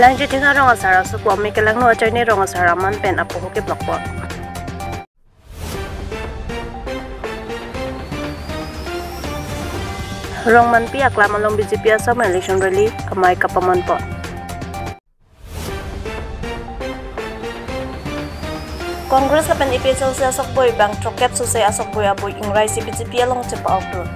Langji thinga rong asar asuk bo mi kelang no achai ni rong asar aman pen apo ke blok bo. Rong man pi aklam along BJP Assam election rally kamai kapaman po. Congress lapan EPSL se asok boy bang trokep susai asok boy aboy ingrai si BJP along cepa outdoor.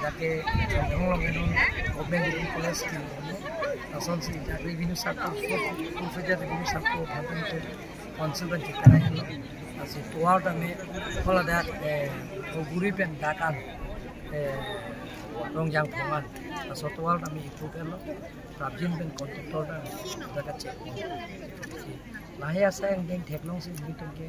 যাকে government degree college revenue circle revenue circle council ডাকান রংজাং ফঙান তোয়ার আমি ইকুপেল রাবজিন PAN contractor জায়গা check লাহে আছে একদিন ঠেকলং সে দুইটকে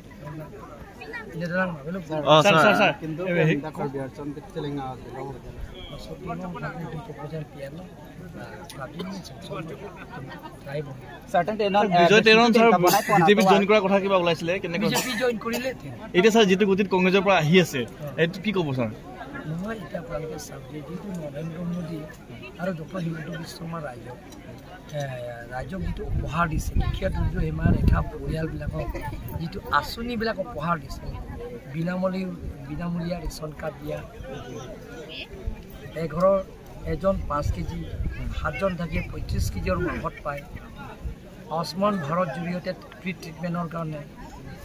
কংগ্ৰেছৰ পৰা আহি আছে এইটো কি ক'ব ছাৰ? নহয়, এতিয়া আপোনালোকে চাওক যে যিটো নৰেন্দ্ৰ মোদী আৰু ডক্টৰ হিমন্ত বিশ্ব শৰ্মা ৰাইজক যিটো উপহাৰ দিছে, দুখীয়া দৰিদ্ৰ সীমা ৰেখা পৰিয়ালবিলাকক যিটো আঁচনিবিলাক উপহাৰ দিছে, বিনামূলীয়া ৰেচন কাৰ্ড দিয়া, এঘৰৰ এজন 5 কেজি, 7জন থাকি 35 কেজিৰ মাহত পায়, আয়ুষ্মান ভাৰত জৰিয়তে ফ্ৰী ট্ৰিটমেণ্টৰ কাৰণে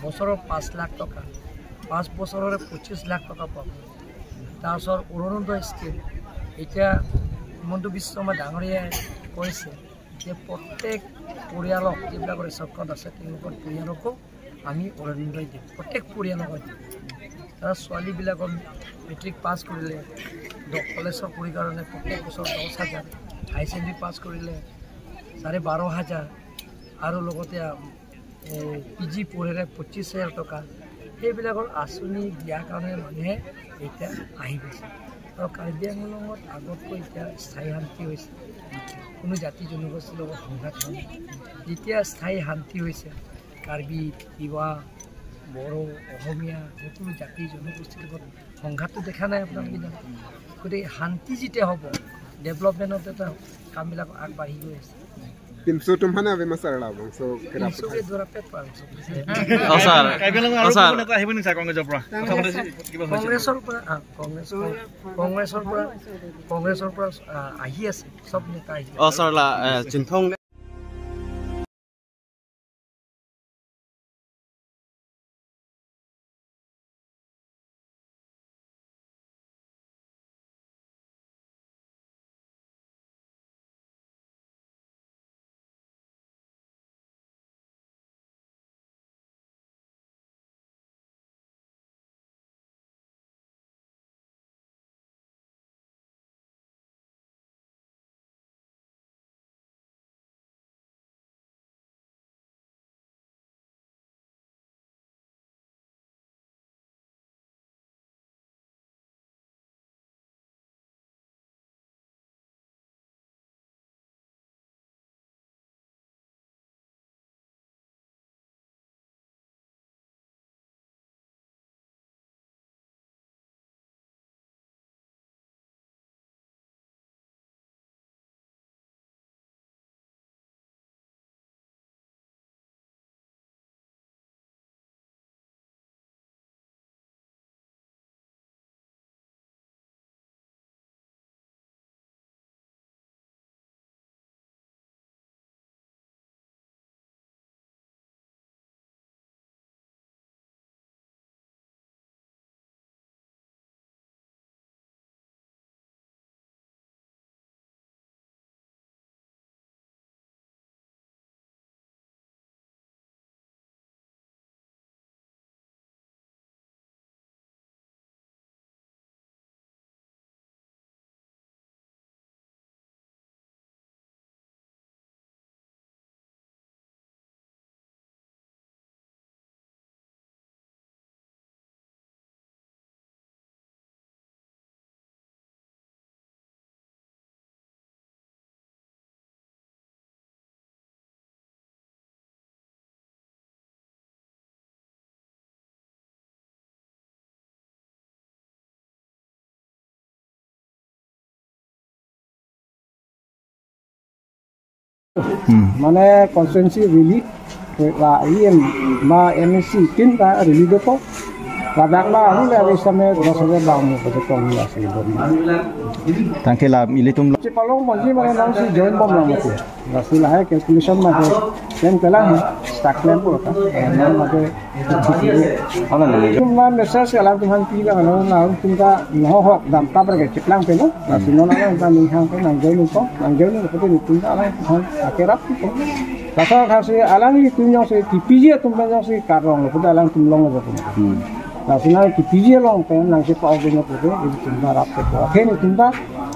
বছৰৰ 5 লাখ টকা, 5 বছৰৰে 25 লাখ টকা পাব। তাৰপিছত অৰুণোদয় স্কীম, এতিয়া হিমন্ত বিশ্ব শৰ্মা ডাঙৰীয়াই কৈছে যে প্ৰত্যেক পৰিয়ালক যিবিলাকৰ ৰেচন কাৰ্ড আছে তেওঁলোকৰ পৰিয়ালকো আমি অৰুণোদয় দিম, প্ৰত্যেক পৰিয়ালক দিম। তাৰ ছোৱালীবিলাকৰ মেট্ৰিক পাছ কৰিলে কলেজৰ পঢ়ি কাৰণে প্ৰত্যেক বছৰ 10,000, হাই ছেকেণ্ডেৰী পাছ কৰিলে 12,500, আৰু লগতে পি জি পঢ়িলে 25,000 টকা। সেইবিলাকৰ আঁচনি দিয়াৰ কাৰণে মানুহে এতিয়া আহি গৈছে। আৰু কাৰ্বি আংলঙত আগতকৈ এতিয়া স্থায়ী শান্তি হৈছে, কোনো জাতি জনগোষ্ঠীৰ লগত সংঘাত হোৱা নাই। যেতিয়া স্থায়ী শান্তি হৈছে, কাৰ্বি, তিৱা, বড়ো, অসমীয়া সকলো জাতি জনগোষ্ঠীৰ লগত সংঘাতটো দেখা নাই আপোনালোকে জানে। গতিকে শান্তি যেতিয়া হ'ব, ডেভেলপমেণ্টত এটা কামবিলাক আগবাঢ়ি গৈ আছে। কংগ্ৰেছৰ পৰা আহি আছে চব নেতা আহি আছে। মানে constituency rally IM ma MSc tin ta rally depo Ladakh la aru la isame 10,000 ba mu ko tong la se bom tangke la militum si palong monji mane nang si join bom la mate rasi la hai calculation ma ke claim kala hai stock claim ko ta nang ma ke tum la message ala tum han pi la na tum ka no hok dam ta par ke chitlang pe no rasi no na ta ning hang pe nang join ko nang join ko te tum ta ala han akerap ko Rasa khasi alang tum jong se TPG tum jong se karong ko alang tum long ko Rasina TPG long pen nang se pau ko ko e tum da rap ko the ni tum da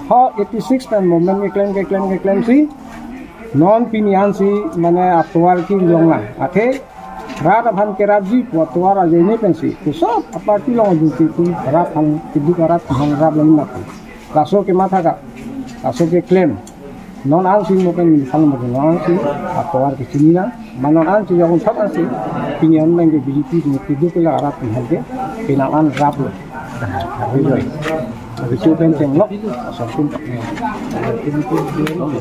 ha 86 pen moment ke claim si non pinian si mane atwar ki long la athe rat bhan ke rap ji potwar aje ne pen si to sob party long ju ki tum rap han ki du rap han rap long na raso ke matha ka raso ke claim non an si mo pen ni phal mo non si atwar ke chini na manon an si jong thap an si pinian nang ke BJP ni ki du ke la rap han ke pinaan rap lo abi joy abi chu pen teng lok som tum.